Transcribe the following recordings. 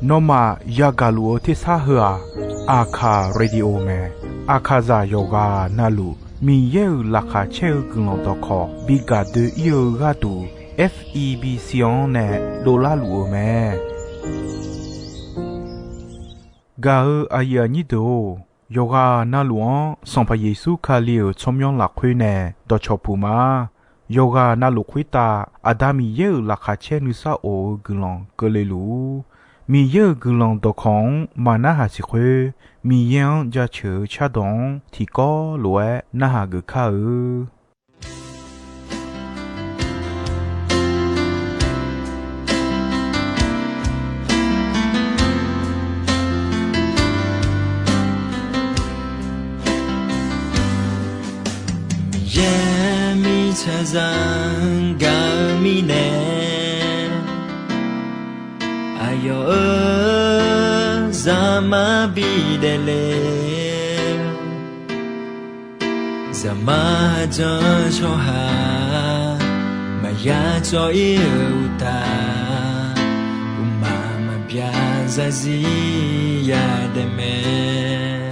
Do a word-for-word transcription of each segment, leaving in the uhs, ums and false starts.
Nawmaf yagaq luf-eu tersar heu-aq, Aqkaq Radio mae. Aqkaqzaq yawqghaq navluf Miqyaer-euq laqkhaq caer-eu guiqlanq dawqkawq bi gaq doe-ir-eu gharduq, F E B C-anr nae dovlar luf-eu mae. Gaq-eu aqyuif aqnyir deuq-or, yawqghaq navluf-anr Sanqpaq Yeqsur Kali-euq tsawrmyanr lafkhoer nae dawqcawq puq ma. Yawqghaq navluf khoertav Aqda Miqyaer-euq laqkhaq caer nuisar of-eu guiqlanq keuvle luf-ur. Miqyaer-euq guiqlanq dawqkawq-anr maqnarhaq siq khoer, Miqyaer-anr jaceuq-eu cardawq-anr tiqkawv lof-aer narhaq geuf kar-eu. Miqyaer mirtsaqzaq gaq-eu mirnae, aqyawf-euq zaqmar bidaef le. Zaqmar janr tsawrhaq maqya cawv-ir-eu uqtaf, uqmaq maqbyav zarzir yadaef mae.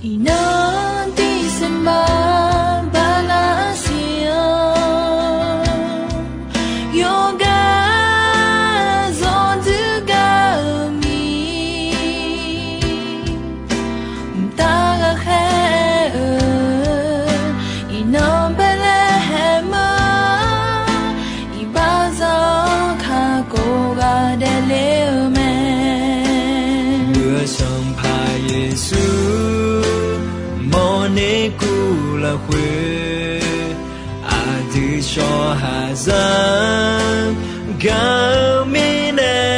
Iqnan December bala siq-anr, yawqghaq zawqdui gaq-eu mir, mqtav ghaqkhaer-eu iqnan Baeqlaeqhaeq meuq, iqbaxzaq-anr kakhof ghaq daefle-eu mae. Muiq-eu Sanqpaq Yeqsur mawrner kuv lafkhoer, aqdui tsawrhaqzaq gaq-eu mirnae,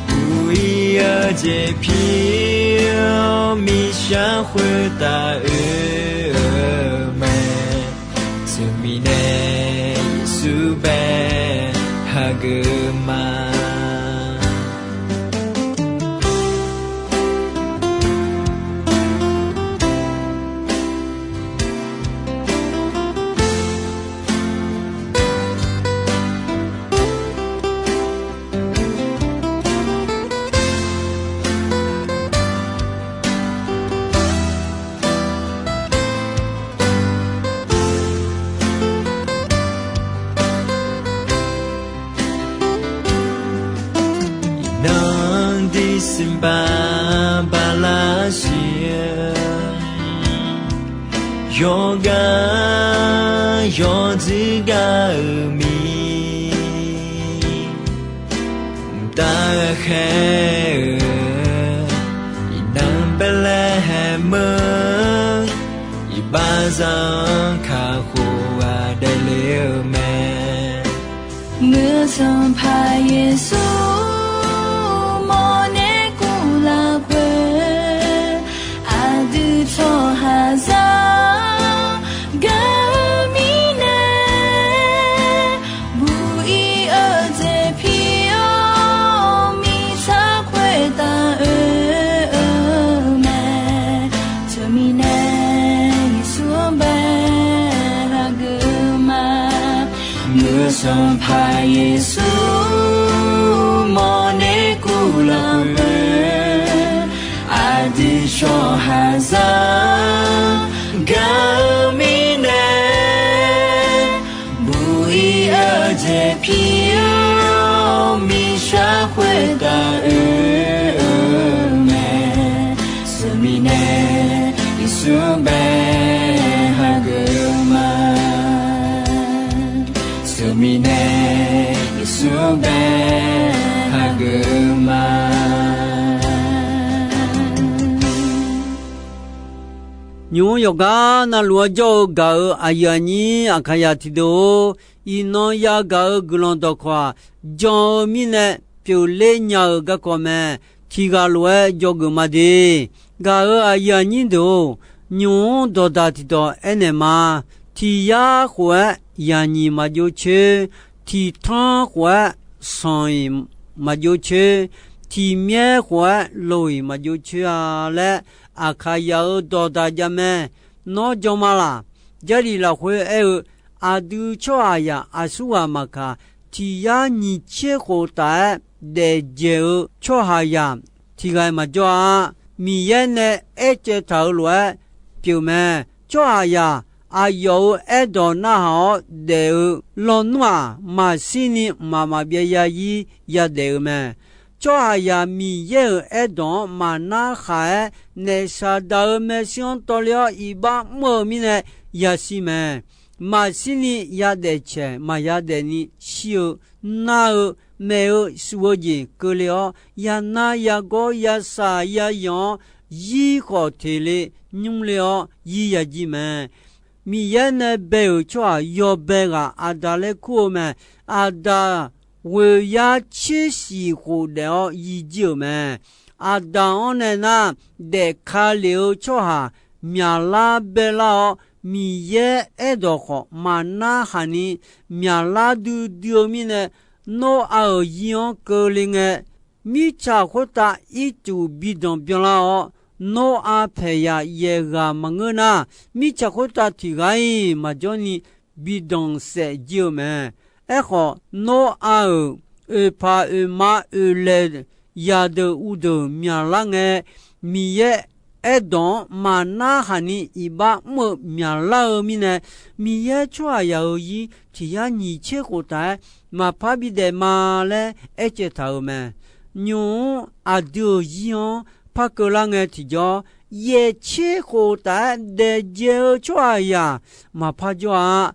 buq-ir-eu jeq pir-awr miqshaq khoertav oe-eu mae. Teumirnae Yeqsur bae hageuf ma. Iqnan December bala siq-eu, yawqghaq yawqdui gaq-eu mir, mqtav ghaqkhaer-eu iqnan Baeqlaeqhaeq meuq, iqbaxzaq-anr kakhof ghaq daefle-eu mae. Muiq-eu Sanqpaq Yeqsur mawrner kuv lafkhoer, aqdui tsawrhaqzaq gaq-eu mirnae, buq-ir-eu jeq pir-awr miqshaq khoertav oe-eu mae. Teumirnae Yeqsur-anr bae hageuf ma. Muiq-eu Sanqpaq Yeqsur mawrner kuv lafkhoer, aqdui tsawrhaqzaq gaq-eu mirnae, buq-ir-eu jeq pir-awr miqshaq khoertav oe-eu mae. Teumirnae Yeqsur-anr bae hageuf ma. Teumirnae Yeqsur-anr bae hageuf ma. Nymq-mr yawqgar navluf-anr jawr-eu gaq-eu aqyuif aqnyir Aqkaqzaq tiqdeuq-or, iqnan yagaq-eu guiqlanq dawqkawq-aq, jan-eu mirnae pyeufler nya-euq garkawv mae. Tiqghaq lof-aer dzawgeuf ma de. Gaq-eu aqyuif aqnyir deuq-or, nymq-mr dawqdaq tiqdawq aernaeq ma. Tiq yar khof-aer yaqnyiq maqjov coer, tiq tanr khof-aer sanq-iq maqjov coer, tiq myaer khof-aer lo-iq maqjov coer-a laer, Aqkaqzaq-euq dawqdaq jav mae. Nawr jan ma laq? Jarlif lafkhoer aer-eu, aqdui tsawrhaqzaq aqsurghaq maqkaq, tiq yar nyiq tser khof taf-aer daef dzaeq-eu tsawrhaqzaq tiq ghaq-iq maqjawr-a. Miqyaer nae aercaev taq-euq lof-aer pyeuf mae. Tsawrhaqzaq aqyawf-euq aerdawq narhaq-awr daef-eu lawnmr-aq, maqshirni mqmaq maqbyav zarzir yadaef-eu mae. Tsawrhaqzaq Miqyaer-euq aerdawq-anr maqnar khaq-aer, naef Saqdaq-euq maershuir-anr tawvle-awr iqbax mr-eu mirnae yashir mae. Maqshirni yadaef caeq maqya daefni shir-eu, nar-eu, maef-eu, suf-eu jeq keuvle-awr, yanar yagawr yasaq yazanq-awr, zir khawf teq le nymr le-awr zir yajir mae. Miqyaer nae bae-euq tsawrhaq yawbae ghaq Aqdaq laer kur-eu mae. Aqdaq ghoeq yar tser shiq khof daef-awr yijir-euq mae. Aqdaq-anr nae nar, daefka lef-eu tsawrhaq myaqlar baelar-awr, Miqyaer aerdawq khawf maqnar haq ni myaqlar duidui-eu mirnae, Noraq-euq zir-anr keuvle ngae, mirtsaq khoertav ircuf bi danqbyan lar-awr, Noraq paeq yaq yaeq ghaq maqngeur nar, mirtsaq khoertav tiq ghaq-iq maqjawr ni bi danqsaef jir-eu mae. Aerkhawf, Noraq-euq oeqpaq oeqma oeqlaeq zaqdeuq uvdeuq myaqlar ngae, Miqyaer aerdawq-anr maqnar haq ni iqbax mr-eu myaqlar-eu mirnae, Miqyaer tsawrhaqzaq-euq zir tiq yar nyiq tser khof taf-aer maqpar bidaef ma laer aercaev taq-euq mae. Nymq-mr aqdui-euq zir-anr par keuvlar ngae tiqjawr, yaeq tser khof taf-aer daef dzaeq-eu tsawrhaqzaq maqpar jawr-a.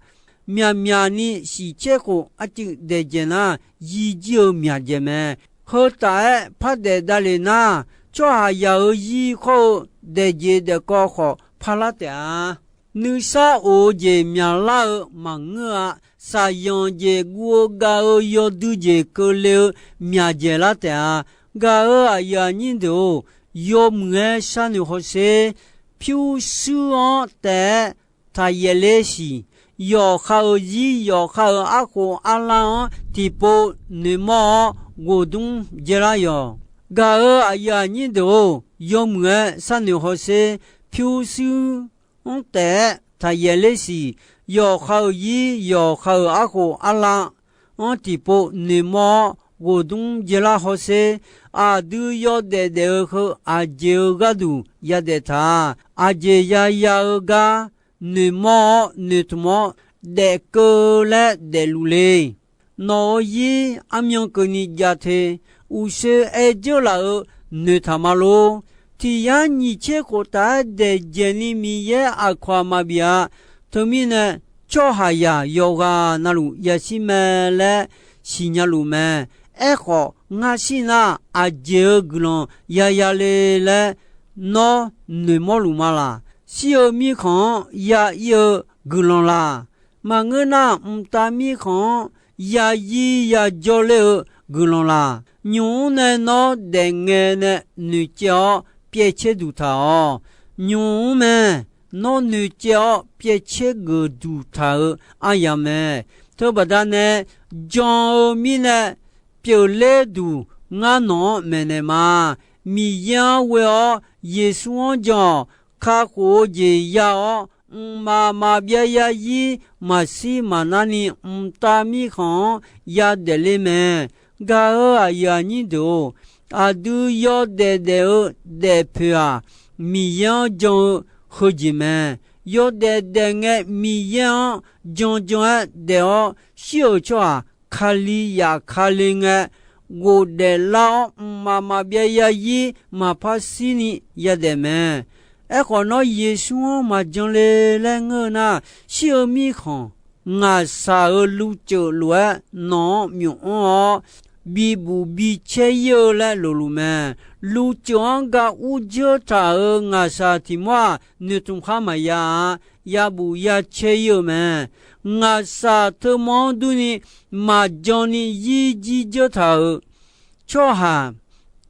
Myaqmyaq ni shiq tser khof arcuiv daef dzaeq nar, yijir-eu myaq dzaeq mae. Heu taf-aer par daef davlef nar, tsawrhaqzaq-euq zir khawr-eu daef jeq daef kawv khawf parlar taef-a. Nuisar of-eu jeq myaqlar-eu maqngeur-a. Shaqzanq jeq guv-eu gav-eu yawdui jeq keuvle-eu myaq dzaeqlar taef-a. Gaq-euq aqyuif aqnyir deuq-or, yawmuiq-aer sharnoeq hawsher. Pyurshuir-anr taef-aer taqyaef ler siq. Yawqha-euq zir, yawqha-euq arkhof arlar-anr tiqpov noeqmawr-awr, ghofdmr dzaelar yawq. Gaq-euq aqyuif aqnyir deuq-or, yawmuiq-aer sharnoeq hawsher. Pyurshuir-anr taef-aer taqyaef ler siq. Yawqha-euq zir, yawqha-euq arkhof arlar-anr tiqpov noeqmawr-awr, ghofdmr dzaelar hawsher. Aqdui yawdaef daef-eu heu aqjeq-eu gharduq yadaef taq-a. Aqjeq yaya-eu gar noeqmawr-awr noeqtmq-awr daefkeuv laer daefluf le. Nawq-euq zir armyan keuvni jav te. Uqshoe aer dzeur laf-euq noeqtaq ma lor. Tiq yar nyiq tser khof taf-aer daef dzaeq ni Miqyaer aqkawq-aq maqbif-a. Teumirnae, tsawrhaqzaq yawqghaq navluf yashir mae laer siqnya luf mae. Aerkhawf, ngar shir nar, aqjeq-eu guiqlanq yaya le laer nawr noeqmawr luf ma laq? Shir-eu mirkhanq-anr ya ir-eu guiqlanq laq? Maqngeur nar, mqtav mirkhanq-anr ya ir ya jawr ler-eu guiqlanq laq? Nymq-mr nae nawr daefngae nae noeqcaev-awr pyaev caer duq taq-awq. Nymq-mr mae, nawr noeqcaev-awr pyaev caer geuf duq taq-euq aryamq mae. Teubaqda nae jan-eu mirnae pyeufler duq ngar nawq-anr maeqnaeq ma. Miqyaer-anr ghoe-awr Yeqsur-anr jan-awq. Kakhof-eu jeq ya-awr, mqmaq maqbyav zarzir maqshir maqnarni mqtav mirkhanq-anr yadaef ler mae. Gaq-euq aqyuif aqnyir deuq-or, aqdui yawdaef daef-eu daefpoeq-aq, Miqyaer-anr jan-eu heujeq mae. Yawdaef daef ngae Miqyaer-anr jan jan-aer daef-awr shir-euq tsawrhaq Kali yaf Kali ngae, ghofdaef lar-awr mqmaq maqbyav zarzir maqpar shirni yadaef mae. Aerkhawf, nawr Yeqsur-anr maqjan le laer ngeur-eu nar, shir-eu mirkhanq ngaqshaq-euq luvtseuf lof-aer nawq-anr myof-anr-awr, bibuf bicaer ir-eu laer lofluf mae. Luvtseuf-anr ga urdzeur taq-euq ngaqshaq tiq mawr-aq, noeqtmq khar maqya-a. Yabuf yacaer ir-eu mae. Ngaqshaq teumanr durni maqjan ni zir jir dzeur taq-euq tsawrhaq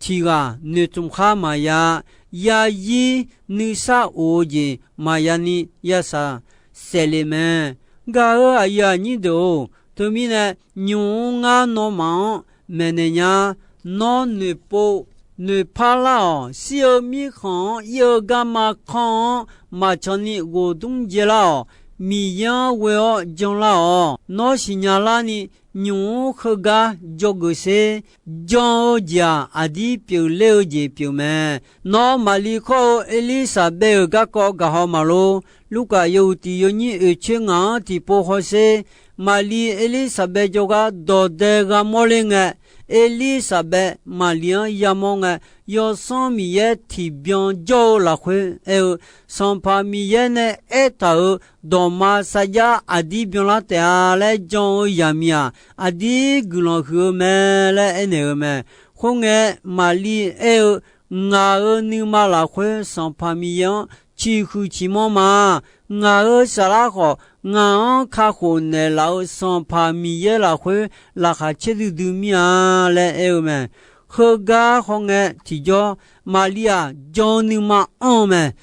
tiq ghaq noeqtmq khar maqya. Yarzir nuisar of-eu jeq maqya ni yashaq saef le mae. Gaq-euq aqyuif aqnyir deuq-or, teumirnae nymq-mr ngar nawmaf-anr maeqnaeq nya. Nawr noeqpov noeqpar lar-awq. Shir-eu mirkhanq-anr ir-eu garma kanr-anr maqcan ni ghofdmr dzae lar-awq. Miqyaer-anr ghoe-awr janlar-awq. Nawr siqnya larni, nymq-mr heugar dzawgeuf sher. Jan-eu jeq-aq, aqdir pyeufler-eu jeq pyeuf mae. Nawr Maqli khawr-eu Erlirsaqbaev-euq garkawv gaqhaw maqlor. Lurkaf yawhuiq tiq yawnyir oeq coer ngaq-anr tiqpov hawsher. Maqli Erlirsaqbaev jawrgar dawqdae gha mawrler ngae, Erlirsaqbaev Maqli-anr yamawr ngae, Yawsanr Miqyaer tiqbyan jawr-eu lafkhoer aer-eu, Sanqpaq Miqyaer nae aertaq-euq dawqma sarjax aqdir byanlar taef-a laer jan-eu yaqmiq-aq, aqdir guiqlanq huiq-eu mae laer aernaeq-eu mae. Khoerngae, Maqli aer-eu, Ngaq-euq nuima lafkhoer Sanqpaq Miqyaer-anr ciqhuiq ciqmanr ma. Ngaq-euq saflar khawf, ngaq-anr kakhof naeqlaf-eu Sanqpaq Miqyaer lafkhoer laqkhaq caerdui dui mir-a laer aer-eu mae. Heugar hawngae tiqjawr, Maqli-aq, jan-eu nuima anr-eu mae.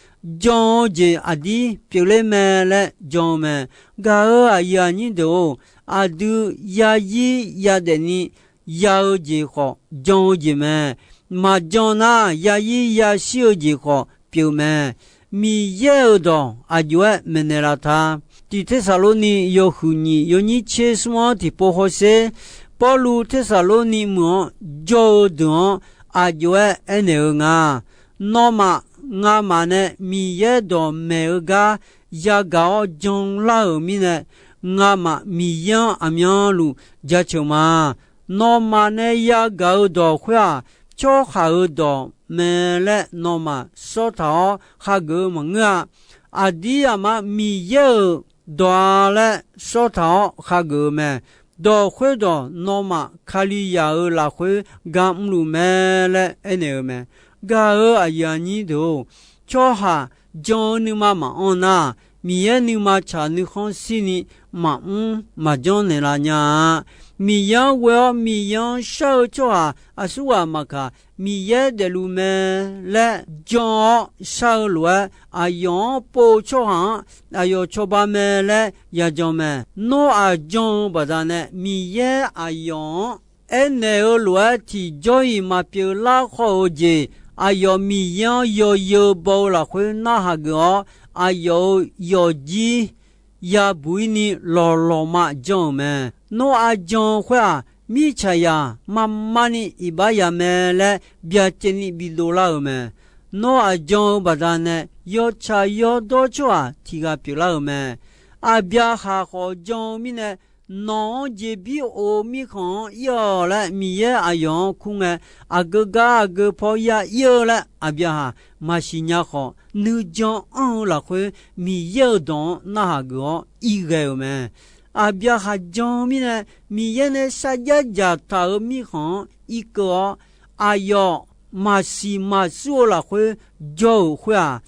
Jan-eu jeq aqdir pyeufler mae laer jan-eu mae. Gaq-euq aqyuif aqnyir deuq-or, aqdui yazir yadaef ni ya-eu jeq khawf, jan-eu jeq mae. Maqjan nar, yazir yashir-eu jeq khawf pyeuf mae. Miqyaer-euq dawq aqjox-aer maeqnaeq laf ta. Tiq Tersaqlorni yawhuiq nyiq yawnyir tser smr-anr tiqpov hawsher. Pawrluv Tersaqlorni meuq-anr jawr-eu deuq-anr aqjox-aer aernaeq-eu nga. Nawmaf, ngamaf nae Miqyaer dawqmaeq-eu gar yagaq-awr janlar-euq mirnae, ngamaf Miqyaer-anr aqmyanluf jaceuq ma. Nawmaf nae yagaq-eu dawq khoer-aq, tsawrhaq-euq dawq mae laer nawmaf sawrtaq-awr hageuf-eu maqngeur-a. Aqdir aqma Miqyaer-euq dawq-a laer sawrtaq-awr hageuf-eu mae. Dawq khoerdawq nawmaf Kalizaq-euq lafkhoer ga mrluf mae laer aernaeq-eu mae. Gaq-euq aqyuif aqnyir deuq-or, tsawrhaq jan-eu nuima maqanr nar, Miqyaer nuima tsaq nuikhanr shirni maqmr maqjanr naeqlaf nya-a. Miqyaer-anr ghoe-awr Miqyaer-anr shar-eu tsawrhaq aqsurghaq maqkaq, Miqyaer daefluf mae laer jan-awr shar-eu lof-aer, aqyawf-anr pov-eu tsawrhaq-anr aqyawf cawba mae laer yajan mae. Noraq jan-eu baqdanae Miqyaer aqyawf-anr aernaeq-eu lof-aer tiqjawr-iq maqpyeuf lar khawf-eu jeq, aqyawf Miqyaer-anr yawzeu baw-eu lafkhoer narhaq geuf-awr, aqyawf-euq yawqjir yabuq-ir ni lawqlawqma jan-euq mae. Noraq jan-eu khoer-aq, mirtsaqzaq maqmar ni iqbax ya mae laer byacaevni bidov lar-euq mae. Noraq jan-eu baqdanae yawtsaq yawdawr tsawrhaq tiq ghaq pyeuflar-euq mae. Aqbyaqhaq khawf jan-eu mirnae, nawq-anr jeqbir of-eu mirkhanq-anr ir-awq laer Miqyaer aqyawf-anr kur ngae, aqgeu gar aqgeu paw ya ir-eu laer Aqbyaqhaq maqsiq nya khawf, nuijan anr-eu lafkhoer Miqyaer-euq dawq-anr narhaq geuf-awr irghae-euq mae. Aqbyaqhaq jan-eu mirnae, Miqyaer nae sarjax dzaqtaq-euq mirkhanq-anr irkeuv-awr, aqyawf maqsiq maqsur-eu lafkhoer jawr-euq khoer-aq,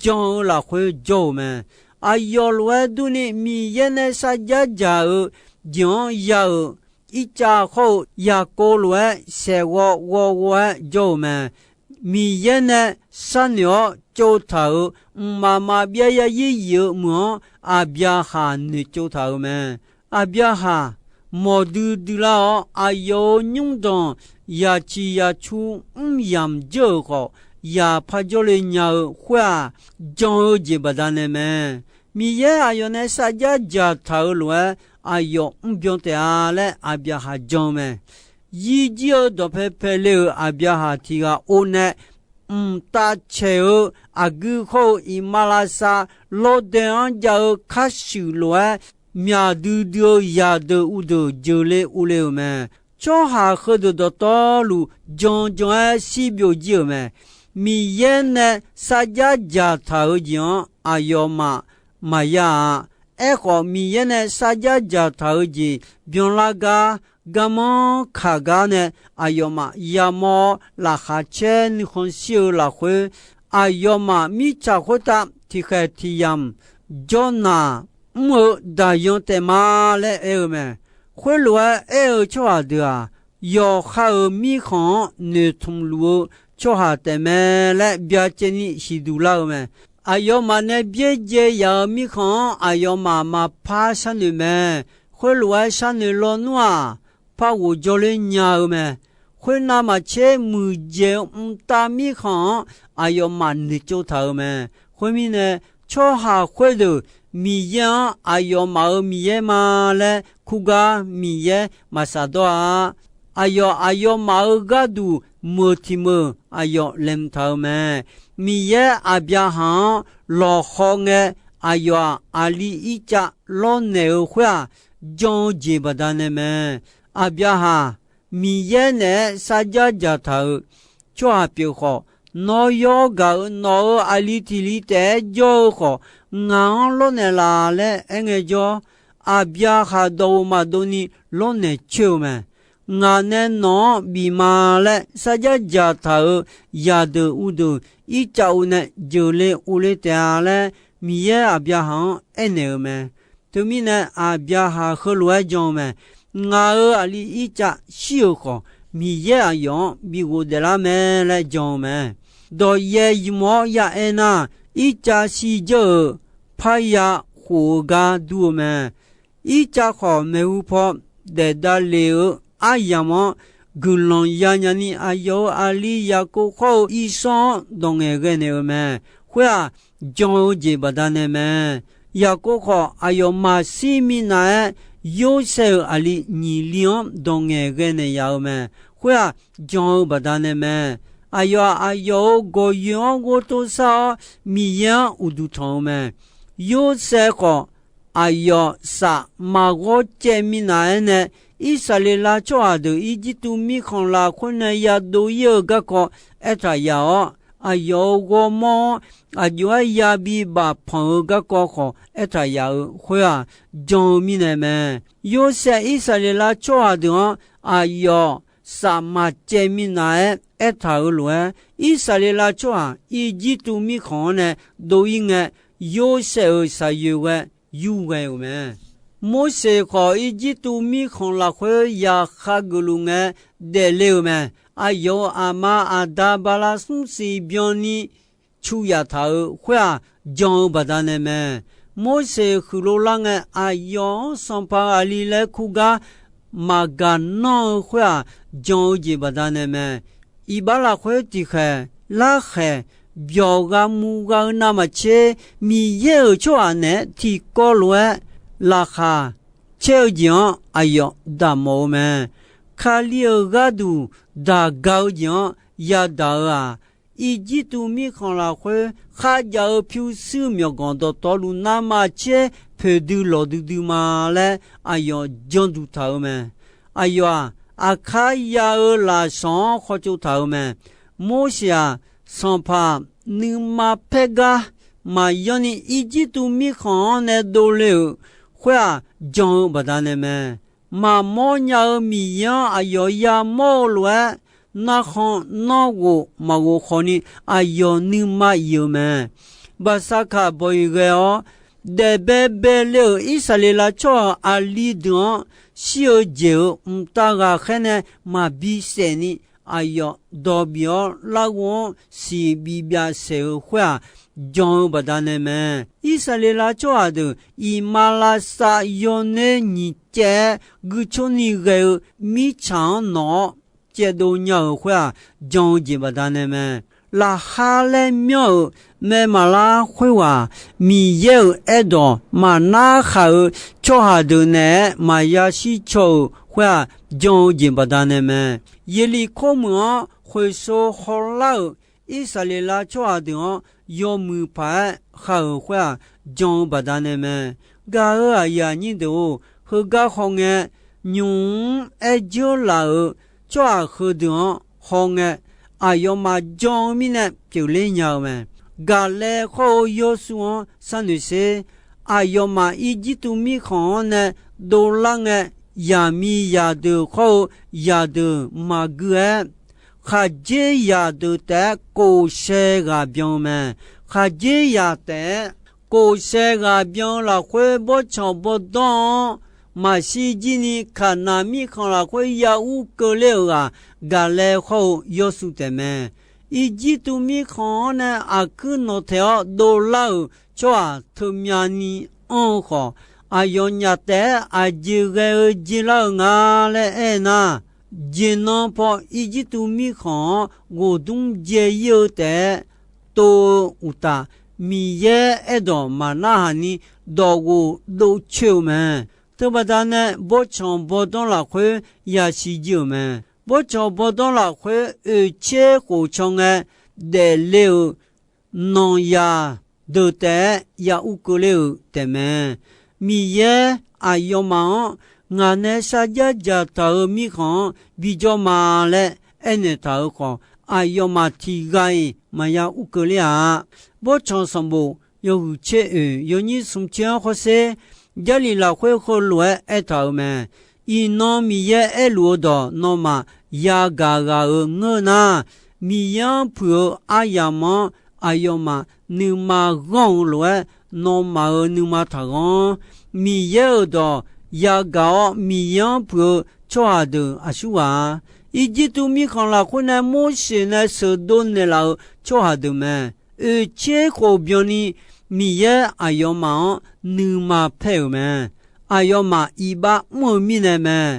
jan-eu lafkhoer jawr-euq mae. Aqyawf lof-aer durni Miqyaer nae sarjax dzaq-eu jeq-anr ya-euq Irtsav hawr-eu Yaqkov lof-aer saeqghawv ghawv ghawv-aer jawr-euq mae. Miqyaer nae sharnoeq-awr tsovtaq-euq mqmaq maqbyav yarzir yif-eu meuq-anr Aqbyaqhaq noeqtsov taq-euq mae. Aqbyaqhaq mawqdui dui lar-awr, aqyawf-euq nymrdanq yaqciq yaqcu mr yamq dzeur-euq khawf, yaqpar jawrle nya-eu khoer-aq, jan-eu jeq baqdanae mae. Miqyaer aqyawf nae sarjax dzaqtaq-euq lof-aer, aqyawf mrbyan taef-a laer Aqbyaqhaq jan-eu mae. Yirjir-eu dawqpae paele-euq Aqbyaqhaq tiq ghaq or nae, mqtav caeq-eu aqgui hawr-eu iqmalavshav lawrdae-anr jav-eu karshuif lof-aer, myaq duidui-eu zaqdeuq uvdeuq jeuqle urle-euq mae. Tsawrhaq heudeuq dawqtawvluf jan jan-aer shir byovjir-euq mae. Miqyaer nae sarjax dzaqtaq-eu jeq-anr aqyawfmaf maqya-a. Aerkhawf, Miqyaer nae sarjax dzaqtaq-eu jeq byanlar gar, garmanr kaq gar nae aqyawfmaf yamawr-awr, laqkhaq caer nuikhanr shir-eu lafkhoer, aqyawfmaf mirtsaq khoertav tiqkhaeq tiq yamq jawrnaq mr-eu daqyan taef ma laer aer-eu mae. Khoerlof-aer aer-eu tsawrhaq deuq-aq, yawqha-euq mirkhanq-anr noeqtmq luf-eu tsawrhaq taef mae laer byacaevni siqduq lar-eu mae. Aqyawfmaf nae byaerdzae yaf-euq mirkhanq-anr aqyawfmaf maqpar sharnoeq mae. Khoerlof-aer sharnoeq lawnmr-aq, par ghof jawrler nya-eu mae. Khoernav maqtser, muiqdzaeq-eu mqtav mirkhanq-anr aqyawfmaf noeqtsov taq-euq mae. Khoermirnae, tsawrhaq khoerdeuq Miqyaer-anr aqyawfmaf-euq Miqyaer ma laer kurgar Miqyaer maqsaq dawr-a. Aqyawf aqyawfmaf-euq gharduq meuq tiq meuq aqyawf laeqhmq taq-euq mae. Miqyaer Aqbyaqhaq-anr lawqhaw ngae, aqyawf-aq, aqli Irtsav lawrnaeq-euq khoer-aq, jan-eu jeq baqdanae mae. Aqbyaqhaq, Miqyaer naeq-aer sarjax dzaqtaq-euq tsawrhaq pyeuf khawf, nawr yawr gaq-euq nawq-euq aqli tiq li taef-aer jawr-eu khawf, ngaq-anr lawrnaeq laf laer aerngae jawr, Aqbyaqhaq dawqghof maqdov ni lawrnaeq coer-eu mae. Ngaq nae nawq-anr bif ma laer sarjax dzaqtaq-euq zaqdeuq uvdeuq Irtsav-eu nae jeuqle uvle taef-a laer, Miqyaer Aqbyaqhaq-anr aernaeq-euq mae. Teumirnae, Aqbyaqhaq heulof-aer jan-eu mae. Ngaq-euq aqli Irtsav shir-euq khawf, Miqyaer aqyawf-anr bi ghofdaef lar mae laer jan-eu mae. Dawqyaev ymq-awr ya aer nar, Irtsav shirdzeur-euq parya khof-eu gar dur-eu mae. Irtsav khawf, maeqhu paw daef davlef-eu aryamq-anr guiqlanq yanya ni, aqyawf-euq aqli Yaqkov khawr-eu Irsawr-anr dawq ngaeqghae naeq-euq mae. Khoer-aq, jan-eu jeq baqdanae mae. Yaqkov khawf, aqyawf maqshir minav-aer, Yorsaev-euq aqli nyiq li-anr dawq ngaeqghae naeq yaf-eu mae. Khoer-aq, jan-eu baqdanae mae. Aqyawf-aq, aqyawf-euq gawqyoeq-anr ghovtov sar-awr, Miqyaer-anr uqduq tanq-eu mae. Yorsaev khawf, aqyawf saf maqghawr caev minav-aer nae, Irsaqleqlav tsawrhaq deuq Irjirtuv mirkhanq lafkhoer nae yadov ir-eu garkawv aertaq yaf-awr, aqyawf-euq ghawrmawr-anr aqjox-aer yabi bafpanq-eu garkawv khawf aertaq yaf-eu khoer-aq, jan-eu mirnae mae. Yorsaev Irsaqleqlav tsawrhaq deuq-anr aqyawf saf maqcaev minav-aer aertaq-euq lof-aer, Irsaqleqlav tsawrhaq Irjirtuv mirkhanq-anr nae dov ir ngae, Yorsaev-euq shaqyoeq ghae yurghae-euq mae. Morseq khawf, Irjirtuv mirkhanq lafkhoer yaqkhav geufluf ngae daefle-euq mae. Aqyawf-euq aqma aqda bala smrsiq byanni cu yaf taq-euq khoer-aq, jan-eu baqdanae mae. Morseq huiqlov lar ngae, aqyawf-anr sanqpaq aqli laer kur gar maqgaq nanr-eu khoer-aq, jan-eu jeq baqdanae mae. Iqbax lafkhoer tiqkhaeq larkhaeq byawq gha mu gha-eu navmaqtser, Miqyaer-euq tsawrhaq naeq-aer tiqkawv lof-aer laqkhaq caer-eu jeq-anr aqyawf daqmawf-eu mae. Kali-euq gharduq daq ga-eu jeq-anr yadaq-eu-aq, Irjirtuv mirkhanq lafkhoer kharjav-eu pyurshuir myawqganq dawqtawvluf navmaqtser poeqdui lawqdui dui ma laer aqyawf janduq taq-eu mae. Aqyawf-aq, aqkar ya-eu lafsawq-anr khawtsov taq-eu mae. Morseq-aq, sanqpaq nuima paer gar maqyanr ni Irjirtuv mirkhanq-anr nae dovle-euq khoer-aq, jan-eu baqdanae mae. Maqmawr nya-eu Miqyaer-anr aqyawf yamawr-eu lof-aer, narkhan nanrghof maqghof khawfni aqyawf nuima iq-eu mae. Baqsaqkaq bawq-iq ghae-awr, daef baebae le-euq Irsaqleqlav tsawrhaq aqli deuq-anr shir-eu jeq-euq mqtav ghaqkhaer nae maqbi saef ni, aqyawf dawq bif-awr larghov-anr siq bibyav saeq-eu khoer-aq, jan-eu baqdanae mae. Irsaqleqlav tsawrhaq deuq iqmalavshav yawner nyiq caev-aer guicoer ni ghae-eu mirtsaq-anr nawq-awr caevdov nya-euq khoer-aq, jan-eu jeq baqdanae mae. Laqkhar laer myanr-euq mae maqlar khoerghaq, Miqyaer-euq aerdawq maqnar khaq-euq tsawrhaq deuq naeq-aer maqya shir caw-euq khoer-aq, jan-eu jeq baqdanae mae. Yeqliqkor meuq-anr khoeqso hawlar-euq Irsaqleqlav tsawrhaq deuq-anr yawmuiq paq-aer khav-euq khoer-aq, jan-eu baqdanae mae. Gaq-euq aqyuif aqnyir deuq-or, heugar hawngae, nymq-mr aer dzeur laf-euq tsawrhaq heudeuq-anr hawngae, aqyawfmaf jan-eu mirnae pyeufler nya-eu mae. Gaqlaev khawr-eu Yawrsuv-anr sharnoeq sher. Aqyawfmaf Irjirtuv mirkhanq-anr nae dovlar ngae, yaqmiq zaqdeuq khawr-eu zaqdeuq maqgui-aer, khaqdzerzaq deuq taef-aer kof shae ghaq byan-eu mae. Khaqdzerzaq taef-aer kof shae ghaq byan-eu lafkhoer, bawrtsanq bawrdanr-anr maqshir jir ni, Kaqnaq mirkhanq lafkhoer ya ur keuvler-euq ghaq, Gaqlaev khawr-eu Yawrsuv taef mae. Irjirtuv mirkhanq-anr nae aqkuir nawqtaeq-awr dovlar-euq tsawrhaq teumyani anr-eu khawf, aqyawfnyaf taef-aer aqjeq ghae-eu jeq lar-eu nga laer aernar, jeqnan paw Irjirtuv mirkhanq-anr ghoqdmr dzae ir-eu taef-aer tov-eu uqtaf, Miqyaer aerdawq maqnarhaq ni dawqghof dovcoer-euq mae. Teubaqda nae bawrtsanq bawrdanr lafkhoer yasiq jir-euq mae. Bawrtsanq bawrdanr lafkhoer oeqtser khof can ngae daefle-euq nanqzaq deuq taef-aer ya ur keuvler-euq taefmae. Miqyaer aqyawfmaf-anr ngaq nae sarjax dzaqtaq-euq mirkhanq-anr bijawr ma laer aernaeq taq-euq khawf, aqyawfmaf tiqghaq-iq maqya ur keuvler-a. Bawrtsanq sanqbof yawhuiq tser oeq yawnyir smr tser-anr hawsher, Jarlif lafkhoer heulof-aer aertaq-euq mae. Iqnan Miqyaer aerluf-eu dawq nawmaf yagaq ghaq-euq ngeur nar, Miqyaer-anr puiq-eu aryamq-anr aqyawfmaf nuima ghanr-eu lof-aer, nawmaf-euq nuima taqghanr. Miqyaer-euq dawq yagaq-awr, Miqyaer-anr puiq-eu tsawrhaq deuq aqsur ghaq-a. Irjirtuv mirkhanq lafkhoer nae Morseq nae sheuqdov naeqlaf-euq tsawrhaq deuq mae. Oeqtser khof byanni Miqyaer aqyawfmaf-anr nuima paer-euq mae. Aqyawfmaf iqbax mr-eu mirnae mae.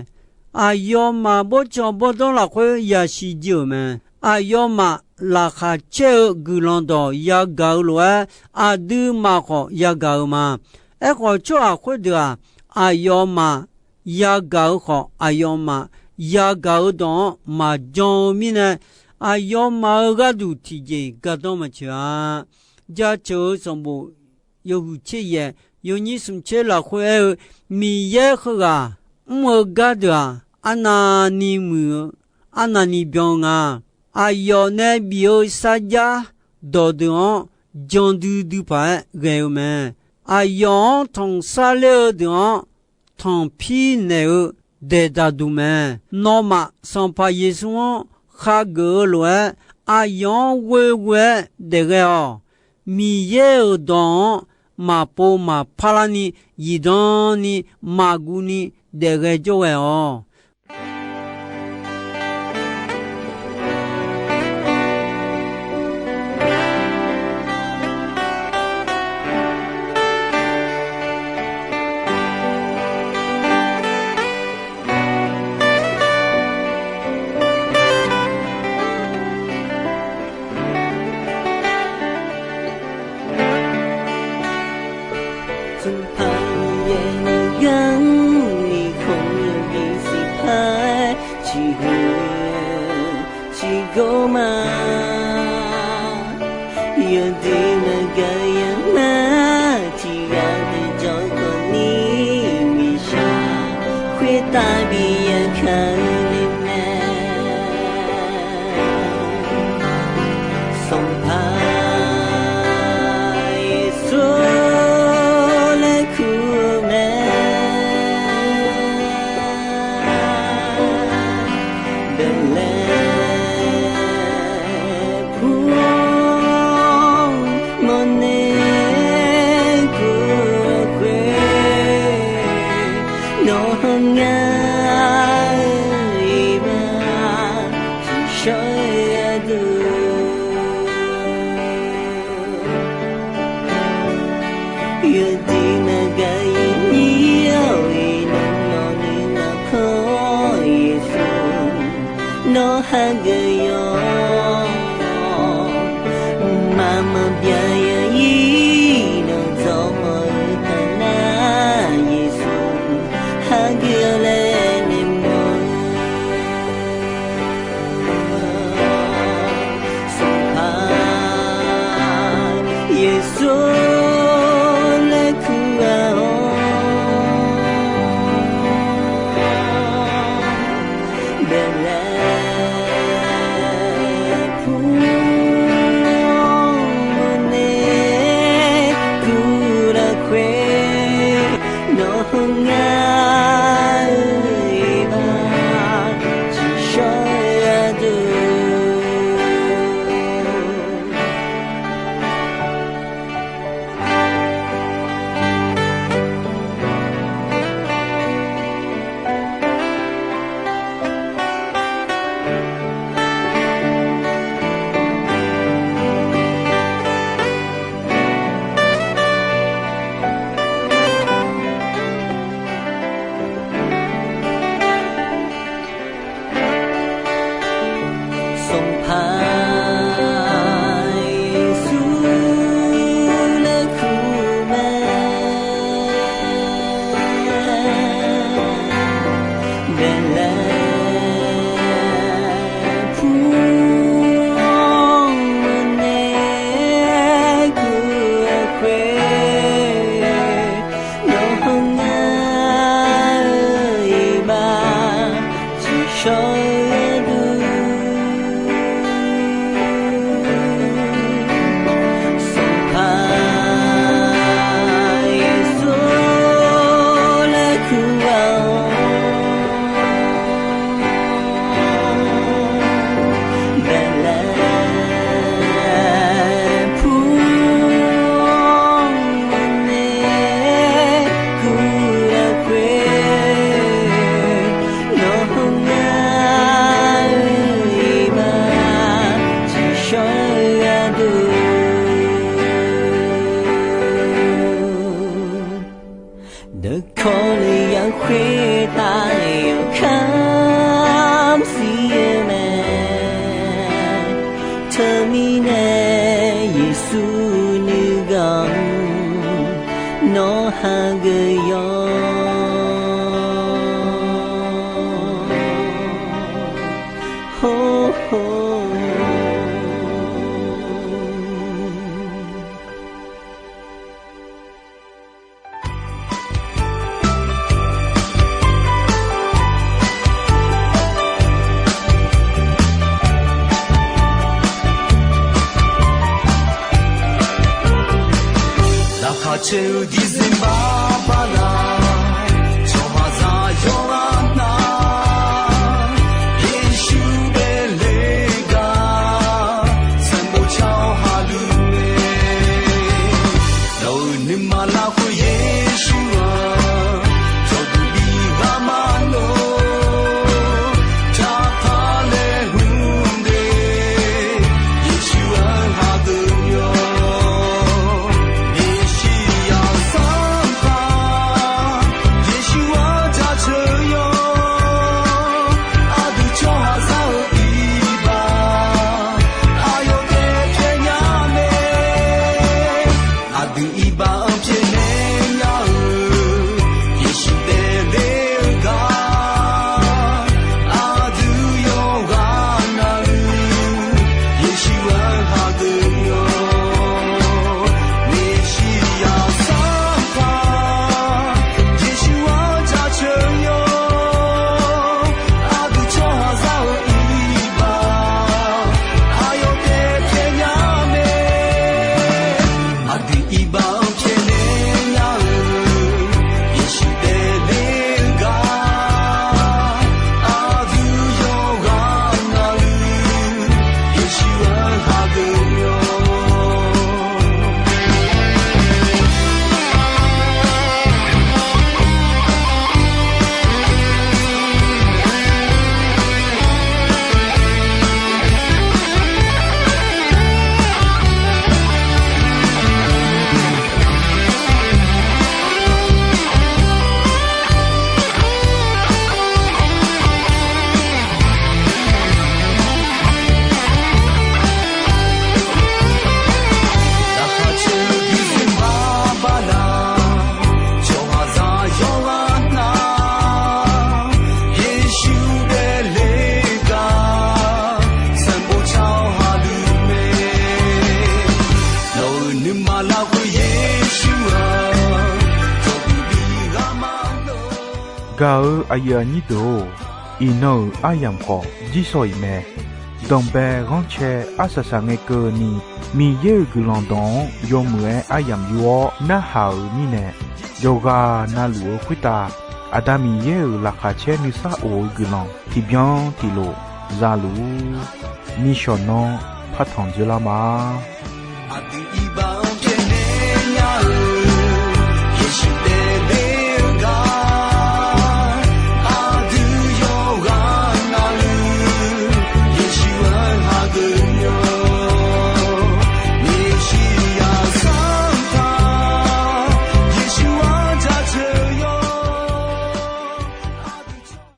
Aqyawfmaf bawrtsanq bawrdanr lafkhoer yasiq jir-euq mae. Aqyawfmaf laqkhaq caer-eu guiqlanq dawq yagaq-eu lof-aer, aqduimaf khawf yagaq-eu ma. Aerkhawf, tsawrhaq khoerdeuq-aq, aqyawfmaf yagaq-eu khawf, aqyawfmaf yagaq-eu dawq-anr maqjan-eu mirnae, aqyawfmaf-euq gharduq tiqjeq gardanr maqtsoeq-a. Jaceuq-eu sanqbof yawhuiq tser yaef yawnyir smr tser lafkhoer aer-eu, Miqyaer heughaq mr-eu gardeuq-aq, arnavni muiq-eu, arnavni byan-eu nga. Aqyawf nae bif-eu sarjax dawqdeuq-anr jan duidui paq-aer ghae-eu mae. Aqyawf-anr tanqsar ler-eu deuq-anr tanqpir naeq-eu daeqdaq duq mae. Nawmaf Sanqpaq Yeqsur-anr khageuf-eu lof-aer, aqyawf-anr ghoeghoe-aer daefghae-awq. Miqyaer-euq dawq-anr maqpov maqpar larni, zifdan ni, maqguv ni daefghae jawrghae-awq. Sanqpaq Miqyaer-euq gar-anr ni khawf yawbi siqpar-aer ciqhuiq ciqgor ma. Yawduq maqgaq yamar tiqghaq deuq jawrkhawf ni miqshaq khoertav bi yakaq-eu nae mae. Sanqpaq Yeqsur laer kur-eu mae. Baeqlaeq pur mawrnae kur-eu khoer, nawq-anr ngar-eu iqbax tiqshawr-eu ardeuq Yawduq maqgaq yawnyir-awr, iqnan nawq nuinanq khanr-awr Yeqsur, nawr hageuf yawq-awr, mqmaq maqbyav yawnyir nawq dzawq mawf-eu taf nar Yeqsur, hageuf-awq laer naeq mawf-eu Sanqpaq Yeqsur laer kur-a-awr, baeqlaeq Tser-eu December bala, tsawrhaqzaq yawqghaq nar, Yeqsur daefle-eu gar, sanqbof car-awr haqluf mae. Nawq-euq nuima lafkhoer Yeqsur-aq, cawqduq bi ghaq maqnov, taqpar laer hmq de, Yeqsur-anr hageuf yawq. Meqshiryaq Sanqpaq, Yeqsur-anr jaceuq yawq. Aqdui tsawrhaqzaq-euq iqbax, aqyawf taef pyaeqnya mae. Aqdui iqbax-anr pyaeqnaeq nya-eu, Yeqsur daefle-eu gar, aqdui yawqghaq navluf, Yeqsur-anr hageuf yawq. Meqshiryaq Sanqpaq, Yeqsur-anr jaceuq yawq. Aqdui tsawrhaqzaq-euq iqbax, aqyawf taef pyaeqnya mae. Aqdui iqbax-anr pyaeqnaeq nya-eu, Yeqsur daefle-eu gar, aqdui yawqghaq navluf, Yeqsur-anr hageuf yawq. Laqkhaq caer-eu December bala, tsawrhaqzaq yawqghaq nar, Yeqsur daefle-eu gar, sanqbof car-awr haqluf mae. Nawq-euq nuima lafkhoer Yeqsur-aq, cawqduq bi ghaq maqnov. Gaq-eu aqyuif aqnyir deuq-or, iqnan-euq aryamq khawf jirsawq iq mae. Danqbae ghanrcae arsaq saqngae keuvni, Miqyaer-euq guiqlanq dawq-anr yawmuiq-aer aryamq yur-awr narhaq-euq mirnae, yawqghaq navluf-eu khoertav Aqda Miqyaer-euq laqkhaq caer nuisar of-eu guiqlanq tiqbyan tiqlof za luf-ur. Nishawq nanr partanq dzeurlar ma.